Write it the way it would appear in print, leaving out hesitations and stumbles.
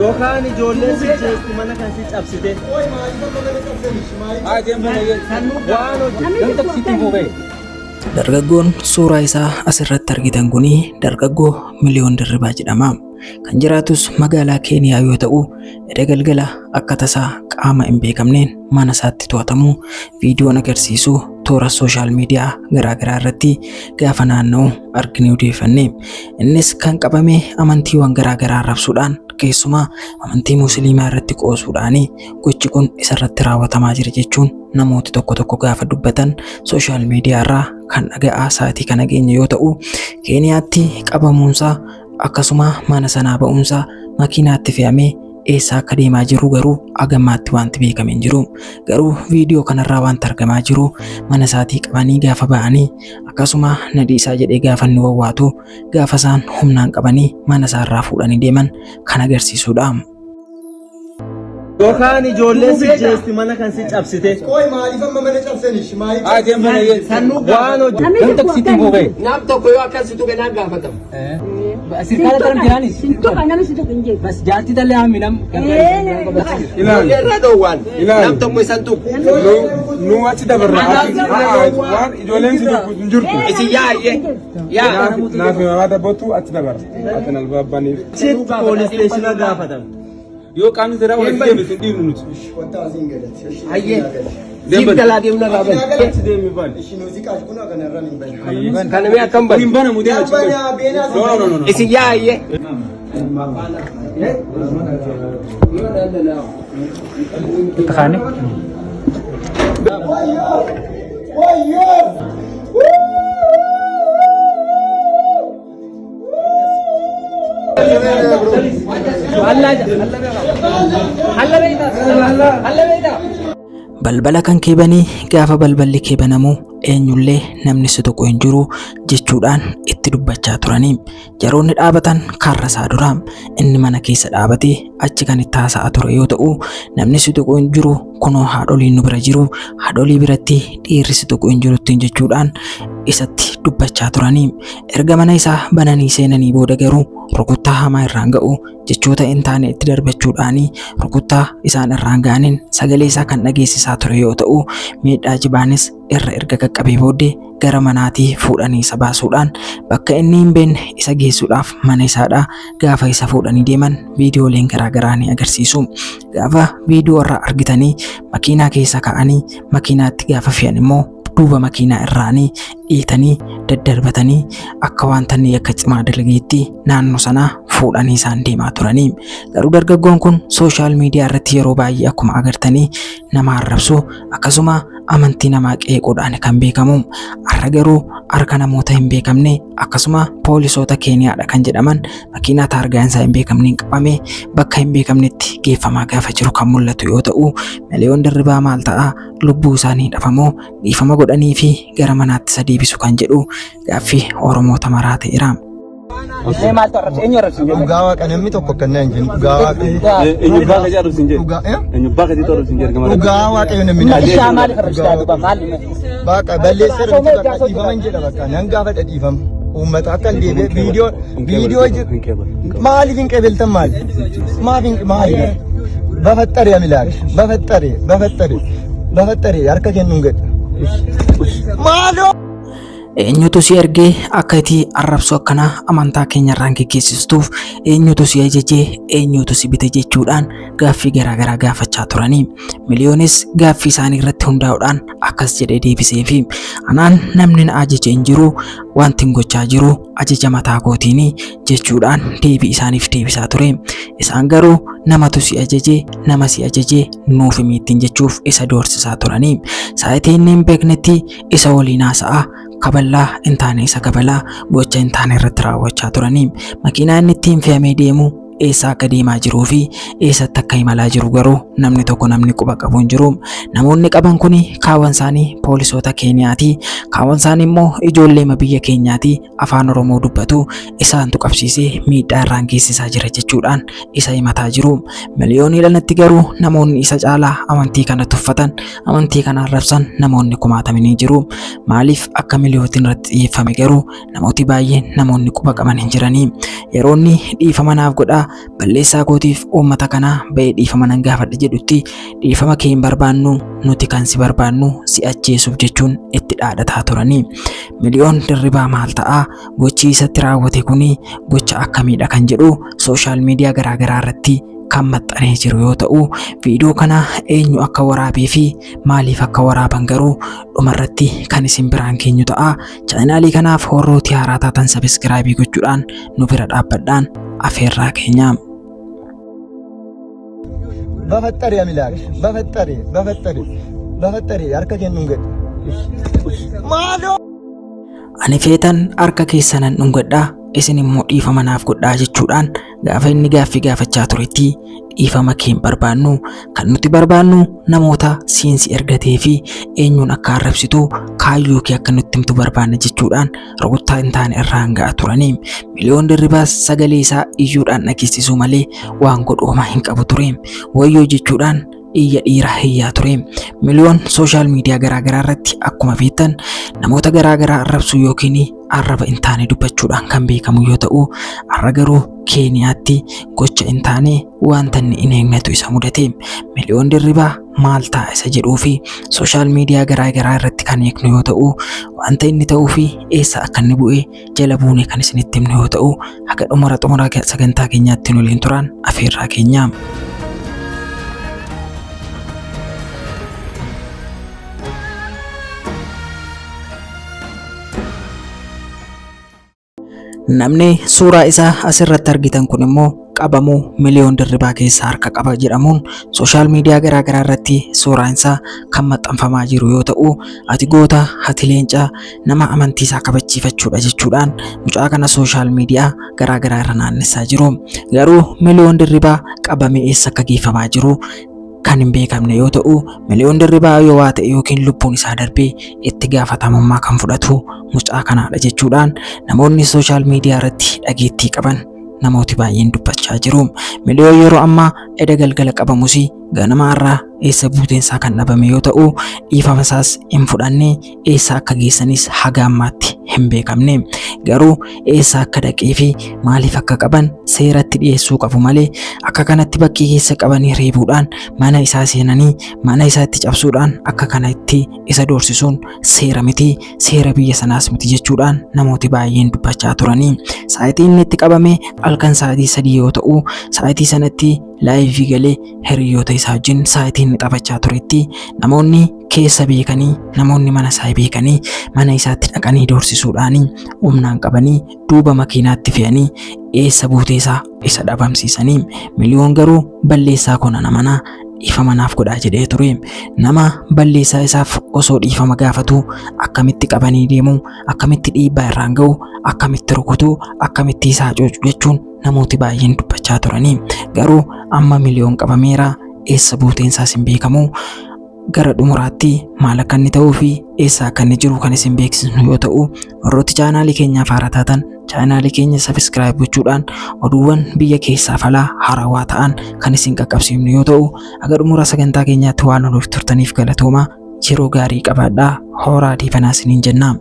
Yookaan ijoolleen si jeesti mana kan si cabsite. Waan hojii. Dargaggoon suuraa isaa asirratti argitan kun dargaggoo Miliyoon Dirribaa jedhama. Kan jiraatus magaalaa Keeniyaa yoo ta'u, edda galgala akka tasaa qaama hin beekamneen mana isaatti to'atamuu viidiyoon agarsiisu toora sooshaal miidiyaa garaagaraa irratti gaafa naanna'u arginee odeeffanne. Innis kan qabame amantiiwwan garaagaraa arrabsuudhaan, keessumaa amantii musliimaa irratti qoosuudhaan gochi kun isarratti raawwatamaa jira jechuun namooti tokko tokko gaafa dubbatan sooshaal miidiyaa irraa kan dhaga'aa sa'aatii kana geenye yoo ta'u, Keeniyaatti qabamuunsaa akkasuma mana sanaa ba'uunsaa makiinaatti fe'amee eessa akka deemaa jiru garuu agammaatti wanti beekame hin jiru. Garuu viidiyoo kanarraa wanti argamaa jiru mana isaatii qabanii gaafa ba'anii, akkasuma na dhiisaa jedhee gaafa inni wawwaatu, gaafa isaan humnaan qabanii mana isaarraa fuudhanii deeman kan agarsiisudha. Yookaan ijoolleen si jeesti mana kan si cabsite. Waan hojii. Nam tokko yoo akkas tuqe naan gaafatama. Ijoollee irraa dhoowwaan. Nam tokko isan tuqu. Nu achi dabarra. Waan ijoolleen si tokko hin jirtu. Isin yaa'e. Yaa. Naaf himamaa dabbootu achi dabarra. Ati albaabaniif. Sitti poolis isteeshina gaafatama. Yoo qaamni seeraa walitti deebisu hin dhiibnu nuti. Hayyee. Siif jalaa deemna irraa bani. Achi deemi bani. Kana mee akkam bani? Hin banamu, deema achi bani. No, no, no, no. Isin yaa'e. Balbala kan kee banii, gaafa balballi kee banamu eenyullee namni si tuqu hin jiru jechuudhaan itti dubbachaa turanii. Jaroonni dhaabatan karra isaa dura, inni mana keessa dhaabatee achi kan itti haasa'aa ture yoo ta'u, namni si tuqu hin jiru, kunoo haadholiin nu bira jiru, haadholii biratti dhiirri si tuqu hin jiru ittiin jechuudhaan isatti dubbachaa turanii. Erga mana isaa bananii seenanii booda garuu rukuttaa hamaa irraan ga'u, jechoota hin taane itti darbachuudhaan rukuttaa isaan irraan ga'aniin sagalee isaa kan dhageessisaa ture yoo ta'u, miidhaa jibaanis irra erga qaqqabee booddee gara manaatii fuudhanii isa baasuudhaan bakka inni hin beekne isa geessuudhaaf mana isaadhaa gaafa isa fuudhanii deeman viidiyooleen garaagaraa ni agarsiisu. Gaafa viidiyoo irraa argitanii makiinaa keessa kaa'anii makiinaatti gaafa fe'an immoo duuba makiinaa irraanii dhiitanii daddarbatanii akka wanta inni yakka cimaa dalageetti naannoo sanaa fuudhanii isaan deemaa turanii. Garuu dargaggoon kun sooshaal miidiyaa irratti yeroo baay'ee akkuma agartanii nama arrabsu, akkasuma amantii namaa qeequudhaan kan beekamu. Har'a garuu harka namoota hin beekamne, akkasuma poolisoota Keeniyaadha kan jedhaman, makiinaa taargaan isaa hin beekamneen qabamee bakka hin beekamnetti geeffamaa gaafa jiru kan mul'atu yoo ta'u, Miliyoon Dirribaa maal ta'a? Lubbuu isaanii dhabamoo dhiifama godhanii fi gara manaatti isa deebisu kan jedhu gaaffii Oromoota maraa ta'eera. Dhugaa Waaqa, namni tokko akka hin jennu, dhugaa Waaqa. Eenyu baa ka jedhu sin jedhu. Dhugaa Eenyu baa ka jedhu sin jedhu. Dhugaa Waaqayyo, namni na Waaqa balleesseera miti, bakka dhiifaman jedha, bakka nan gaafadha dhiifama. Uummata akka hin deebi'e viidiyoo maaliif hin qeebeltan, maali? Maaf hin maali? Bafaxxare amilaak, bafaxxare, bafaxxare, bafaxxare, harka kennuun gadha. Maaloo! Eenyutu si ergee akka itti arrabsu akkanaa amantaa keenyarraan geggeessistuuf? Eenyutu si ajajee? Eenyutu si bite jechuudhaan gaaffii garaagaraa gaafachaa turanii. Miliyoonis gaaffii isaanii irratti hundaa'uudhaan akkas jedhee deebisee fi anaan namni na ajaje hin jiru, wanti hin gochaa jiru ajaja mataa kootiini jechuudhaan deebii isaaniif deebisaa ture. Isaan garuu namatu si ajaje, nama si ajaje nuuf himi ittiin jechuuf isa doorsisaa turanii. Saayitii inni hin beeknetti isa waliin haasa'aa, kaballaa hin taane isa kabalaa, gocha hin taane irratti raawwachaa turanii. Makiinaa inni ittiin fe'amee deemu eessa akka deemaa jiruu fi eessatti akka imalaa jiru garuu namni tokko namni quba qabu hin jiru. Namoonni qaban kun kaawwan isaanii poolisoota Keeniyaati. Kaawwan isaanii immoo ijoolleema biyya keenyaati, afaan Oromoo dubbatu, isaantu qabsiisee miidhaa irraan geessisaa jira jechuudhaan isa himataa jiru. Miliyoonii dhalatti garuu namoonni isa caalaa amantii kana tuffatan, amantii kana arrabsan namoonni kumaatamanii jiru. Maaliif akka miliyootiin irratti xiyyeeffame garuu namooti baay'een namoonni quba qaban hin jiranii. Yeroo inni dhiifama naaf godhaa, balleessaa kootiif uummata kanaa ba'ee dhiifama nan gaafadha jedhutti dhiifama kee hin barbaannu nuti kan si barbaannu si ajjeesuuf jechuun itti dhaadhataa turanii. Miliyoon Dirribaa maal ta'a gochi isatti raawwate kuni gocha akkamiidha kan jedhu sooshaal miidiyaa garaagaraa irratti kan maxxanee jiru yoo ta'u viidiyoo kana eenyu akka waraabee fi maaliif akka waraaban garuu dhumarratti kan isin biraan keenyu ta'a. Chaanaalii kanaaf warrooti haaraa taatan sabiskiraabii gochuudhaan nu bira dhaabbadhaan afeerraa keenya. በፈጠረ አምላክ በፈጠረ በፈጠረ በፈጠረ harka kennuun gad maaloo. Ani feetan harka keessanan dhungadhaa isin immoo dhiifama naaf godhaa jechuudhaan gaafa inni gaaffii gaafachaa turetti dhiifama kee hin barbaannu kan nuti barbaannu namoota siinsi ergatee fi eenyuun akka arrabsitu kaayyoo kee akka nutti himtu barbaanna jechuudhaan rukuttaa hin taane irraan ga'a turanii. Miliyoon Dirribaas sagalee isaa iyyuudhaan dhageessisuu malee waan godhu homaa hin qabu ture. Wayyoo jechuudhaan iyya dhiiraa iyyaa ture. Miliyoon sooshaal miidiyaa garaagaraa irratti akkuma beektan namoota garaagaraa arrabsuu yookiin arraba hin taane dubbachuudhaan kan beekamu yoo ta'u har'a garuu Keeniyaatti gocha hin taane wanta inni hin eegnetu isa mudate. Miliyoon Dirribaa maal ta'a isa jedhuu fi sooshaal miidiyaa garaagaraa irratti kan eegnu yoo ta'u wanta inni ta'uu fi eessa akka inni bu'e jala buune kan isinitti himnu yoo ta'u haga xumura xumura sagantaa keenyaatti nu waliin turaan afeerraa keenya. Namni suuraa isaa asirratti argitan kun immoo qabamuu Miliyoon Dirribaa keessaa harka qaba jedhamuun sooshaal miidiyaa garaagaraa irratti suuraan isaa kan maxxanfamaa jiru yoo ta'u ati goota ati leencaa nama amantii isaa kabachiifachuudha jechuudhaan mucaa kana sooshaal miidiyaa garaagaraa irra naannessaa jiru. Garuu Miliyoon Dirribaa qabamee eessa akka geeffamaa jiru kan hin beekamne yoo ta'u Miliyoon Dirribaa yoo waa ta'e yookiin lubbuun isaa darbee itti gaafatamummaa kan fudhatu mucaa kanaadha jechuudhaan namoonni sooshaal miidiyaa irratti dhageettii qaban namooti baay'een dubbachaa jiru. Miliyoon yeroo ammaa eda galgala qabamus ganama irraa eessa buuteensaa kan dhabame yoo ta'u dhiifama isaas hin fudhanne eessa akka geessanis haga ammaatti hin beekamne. Garuu eessa akka dhaqee fi maaliif akka qaban seeratti dhiyeessuu qabu malee akka kanatti bakkee keessa qabanii reebuudhaan mana isaa seenanii mana isaatti cabsuudhaan akka kanatti isa doorsisuun seera miti seera biyya sanaas miti jechuudhaan namooti baay'een dubbachaa turanii. Sa'aatiin inni itti qabame halkan sa'aatii 3 yoo ta'u sa'aatii sanatti laayivii galee hiriyoota isaa wajjin sa'aatii inni taphachaa turetti namoonni keessa beekanii namoonni mana isaa beekanii mana isaatti dhaqanii doorsisuudhaan humnaan qabanii duuba makiinaatti fe'anii eessa buutee isaa isa dhabamsiisanii. Miliyoon garuu balleessaa koo nana manaa dhiifama naaf godhaa jedhee ture. Nama balleessaa isaaf osoo dhiifama gaafatu akkamitti qabanii deemuu, akkamitti dhiibbaa irraan ga'u, akkamitti rukutuu, akkamitti isaa cuucu jechuun namooti baay'een dubbachaa turanii. Garuu amma Miliyoon qabameera eessa buuteen isaas hin beekamu. Gara xumuraatti maal akka inni ta'uu fi eessa akka inni jiru kan isin beeksisnu yoo ta'u warrooti chaanaalii keenyaaf haaraa taatan chaanaalii keenya sabiskiraayib gochuudhaan oduuwwan biyya keessaaf alaa haarawaa ta'an kan isin qaqqabsiifnu yoo ta'u haga xumura sagantaa keenyaatti waan nuuf turtaniif galatoomaa yeroo gaarii qabaadhaa horaa deebanaa isiniin jenna.